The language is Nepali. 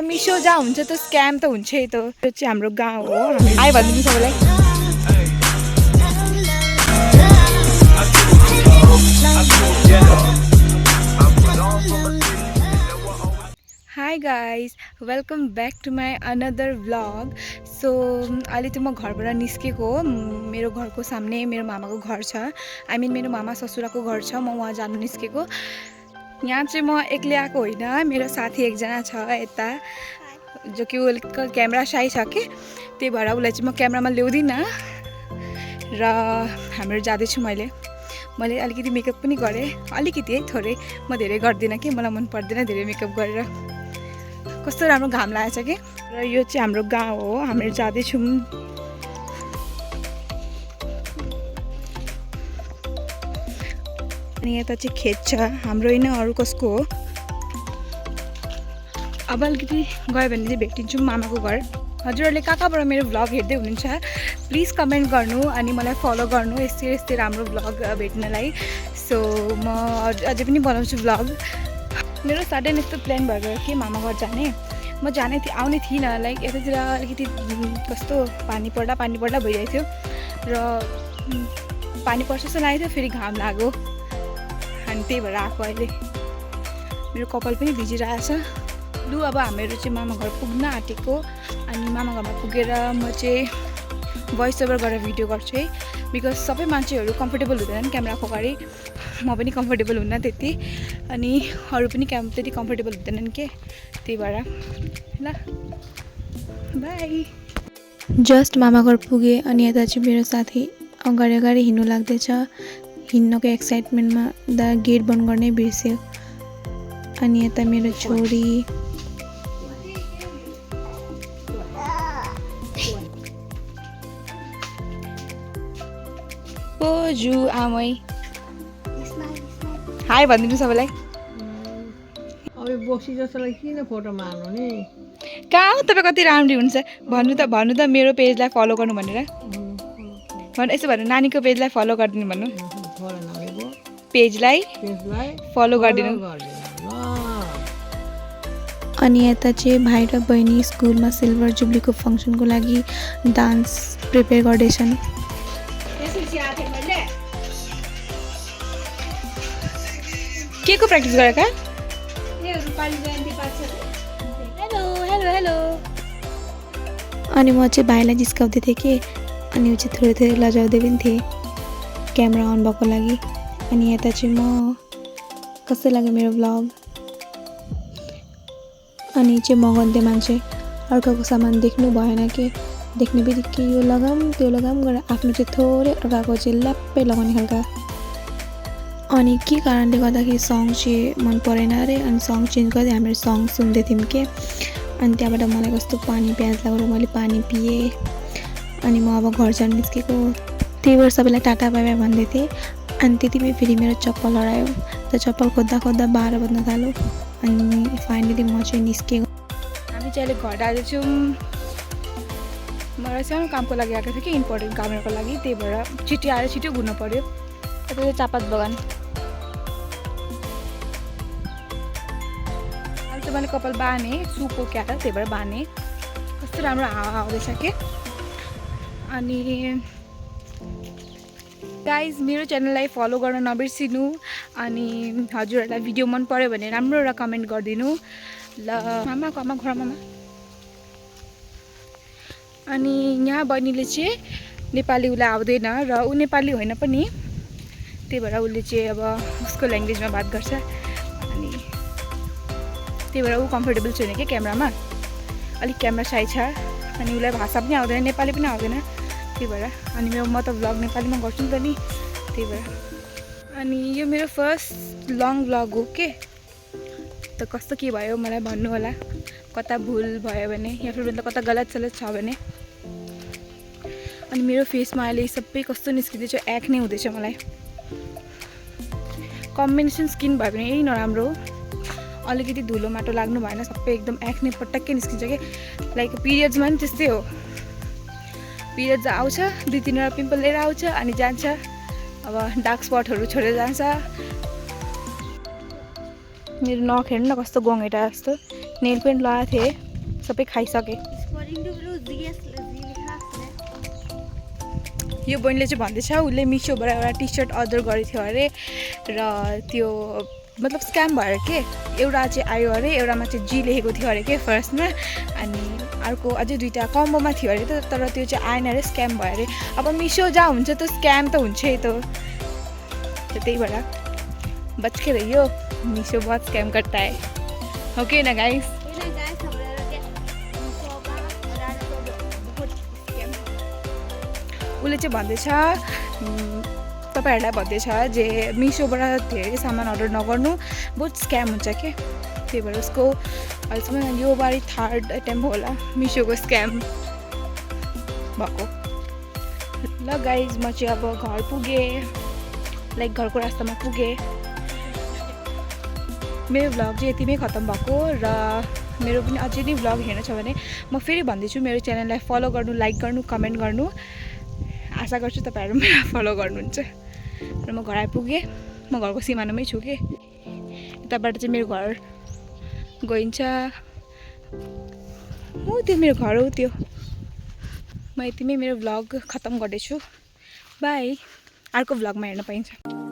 मिसो जहाँ हुन्छ त स्क्याम त हुन्छ है त। यो चाहिँ हाम्रो गाउँ हो। आइ भनिदिनु सबैलाई। Hi guys, welcome back to my another vlog. So अहिले चाहिँ म घरबाट निस्केको हो। मेरो घरको सामने मेरो मामाको घर छ। आई मिन मेरो मामा ससुराको घर छ। म वहाँ जानु निस्केको। यहाँ चाहिँ म एक्लै आएको होइन, मेरो साथी एकजना छ यता, जो कि उसको क्यामेरा साई छ कि, त्यही भएर उसलाई चाहिँ म क्यामेरामा ल्याउँदिनँ। र हामीहरू जाँदैछु। मैले अलिकति मेकअप पनि गरेँ, अलिकति है, थोरै। म धेरै गर्दिनँ कि, मलाई मन पर्दैन धेरै मेकअप गरेर। कस्तो राम्रो घाम लागेको छ कि। र यो चाहिँ हाम्रो गाउँ हो, हामीहरू जाँदैछौँ। अनि यता चाहिँ खेत छ, हाम्रो होइन अरू कसको हो। अब अलिकति गयो भने चाहिँ भेटिन्छौँ मामाको घर। हजुरहरूले कहाँबाट मेरो भ्लग हेर्दै हुनुहुन्छ प्लिज कमेन्ट गर्नु अनि मलाई फलो गर्नु यस्तै राम्रो भ्लग भेट्नलाई। सो म अझै पनि बनाउँछु भ्लग। मेरो सडन यस्तो प्लान भएको कि मामा घर जाने। म आउने थिइनँ, लाइक यतातिर अलिकति कस्तो पानी पर्दा भइरहेको थियो र पानी पर्छ जस्तो लागेको थियो, फेरि घाम लाग्यो अनि त्यही भएर आएको। अहिले मेरो कपाल पनि भिजिरहेछ। लु अब हामीहरू चाहिँ मामा घर पुग्न आँटेको। अनि मामा घरमा पुगेर म चाहिँ भोइस ओभर गरेर भिडियो गर्छु है, बिकज सबै मान्छेहरू कम्फर्टेबल हुँदैनन् क्यामेराको अगाडि। म पनि कम्फर्टेबल हुन्न त्यति, अनि अरू पनि त्यति कम्फर्टेबल हुँदैनन् के, त्यही भएर ल बाई। जस्ट मामा घर पुगेँ अनि यता चाहिँ मेरो साथी अगाडि हिँड्नु लाग्दैछ। हिँड्नको एक्साइटमेन्टमा गेट बन्द गर्नै बिर्स्यो। अनि यता मेरो छोरी बोजू आमै हाई भनिदिनु सबैलाई। अब बसी जस्तोलाई किन फोटो मार्नु नि? कहाँ हो तपाईँ, कति राम्री हुन्छ। भन्नु त मेरो पेजलाई फलो गर्नु भनेर भन्नु। यसो भन्नु, नानीको पेजलाई फलो गरिदिनु भन्नु। पेजलाई फलो गरिदिनु। अनि यता चाहिँ भाइ र बहिनी स्कुलमा सिल्भर जुब्लीको फङ्सनको लागि डान्स प्रिपेयर गर्दैछन्। के को प्र्याक्टिस गरेका? हेलो। अनि म चाहिँ भाइलाई जिस्काउँदै थिएँ कि, अनि ऊ चाहिँ थोरै लजाउँदै पनि थिएँ क्यामेरा अन भएको लागि। अनि यता चाहिँ म कस्तो लाग्यो मेरो भ्लग। अनि चाहिँ मगाउँदै मान्छे अर्काको सामान देख्नु भएन कि, देख्ने बित्तिकै यो लगाऊँ त्यो लगाऊँ गरेर आफ्नो चाहिँ थोरै अर्काको चाहिँ ल्याप्पै लगाउने खालका। अनि के कारणले गर्दाखेरि सङ चाहिँ मन परेन अरे, अनि सङ चेन्ज गर्दै हामीहरू सङ सुन्दै थियौँ कि। अनि त्यहाँबाट मलाई कस्तो प्याज लगाएर मैले पानी पिएँ। अनि म अब घर जानु निस्केको, त्यही भएर सबैलाई टाटा बाई बाई भन्दै थिएँ। अनि त्यतिमै फेरि मेरो चप्पल हरायो। त चप्पल खोज्दा 12 बज्न थाल्यो। अनि फाइनली म चाहिँ निस्केको। हामी चाहिँ अहिले घर जाँदैछौँ। मलाई सानो कामको लागि आएको थियो कि, इम्पोर्टेन्ट कामहरूको लागि, त्यही भएर छिटो घुम्नु पऱ्यो। यता चाहिँ चापात बगान। अहिले चाहिँ मैले कपाल बाने, सुको क्या त, त्यही भएर बाने। कस्तो राम्रो हावा आउँदैछ कि। अनि गाइज मेरो च्यानललाई फलो गर्न नबिर्सिनु। अनि हजुरहरूलाई भिडियो मन पर्यो भने राम्रो र कमेन्ट गरिदिनु ल। मामाको आमा घर मामा। अनि यहाँ बहिनीले चाहिँ नेपाली उसलाई आउँदैन र ऊ नेपाली होइन पनि, त्यही भएर उसले चाहिँ अब उसको ल्याङ्ग्वेजमा बात गर्छ। अनि त्यही भएर ऊ कम्फर्टेबल छैन क्या क्यामेरामा, अलिक क्यामेरा साई छ। अनि उसलाई भाषा पनि आउँदैन, नेपाली पनि आउँदैन, त्यही भएर। अनि म त भ्लग नेपालीमा गर्छु नि त नि, त्यही भएर। अनि यो मेरो फर्स्ट लङ भ्लग हो के, त कस्तो के भयो मलाई भन्नु होला। कता भुल भयो भने या फिर मतलब कता गलत छ भने। अनि मेरो फेसमा अहिले सबै कस्तो निस्किँदैछ, एक्ने हुँदैछ मलाई। कम्बिनेसन स्किन भयो भने यही नराम्रो हो, अलिकति धुलो माटो लाग्नु भएन, सबै एकदम एक्ने पटक्कै निस्किन्छ कि। लाइक पिरियड्समा पनि त्यस्तै हो, पिरियड्स आउँछ 2-3 पिम्पल लिएर आउँछ अनि जान्छ। अब डार्क स्पटहरू छोडेर जान्छ। मेरो नख हेर्नु न कस्तो गङ्गेटा जस्तो। नेल पेन्ट लगाएको थिएँ सबै खाइसके। यो बहिनीले चाहिँ भन्दैछ उसले मिसोबाट एउटा टी सर्ट अर्डर गरेको थियो अरे र त्यो मतलब स्क्याम भएर के एउटा चाहिँ आयो अरे, एउटामा चाहिँ जी लेखेको थियो अरे के फर्स्टमा, अनि अर्को अझै दुईवटा कम्बोमा थियो अरे त, तर त्यो चाहिँ आएन अरे, स्क्याम भयो अरे। अब मिसो जहाँ हुन्छ त स्क्याम त हुन्छ है त, त्यही भएर बच के रहियो, मिसो बहुत स्क्याम करता है, हो कि न गाइस? उसले चाहिँ भन्दैछ तपाईँहरूलाई भन्दैछ जे मिसोबाट धेरै सामान अर्डर नगर्नु, बहुत स्क्याम हुन्छ के, त्यही भएर उसको अहिलेसम्म यो बारी 3rd एटेम्प होला मिसोको स्क्याम भएको। ल गाइज म चाहिँ अब घर पुगेँ, लाइक घरको रास्तामा पुगेँ। मेरो भ्लग चाहिँ यतिमै खतम भएको र मेरो पनि अझै नै भ्लग हेर्नु छ भने म फेरि भन्दैछु मेरो च्यानललाई फलो गर्नु, लाइक गर्नु, कमेन्ट गर्नु। आशा गर्छु तपाईँहरू मलाई फलो गर्नुहुन्छ। र म घर आइपुगेँ, म घरको सिमानामै छु कि, यताबाट चाहिँ मेरो घर गइन्छ, हो त्यो मेरो घर हो त्यो। म यतिमै मेरो भ्लग खतम गर्दैछु, बाई। अर्को भ्लगमा हेर्न पाइन्छ।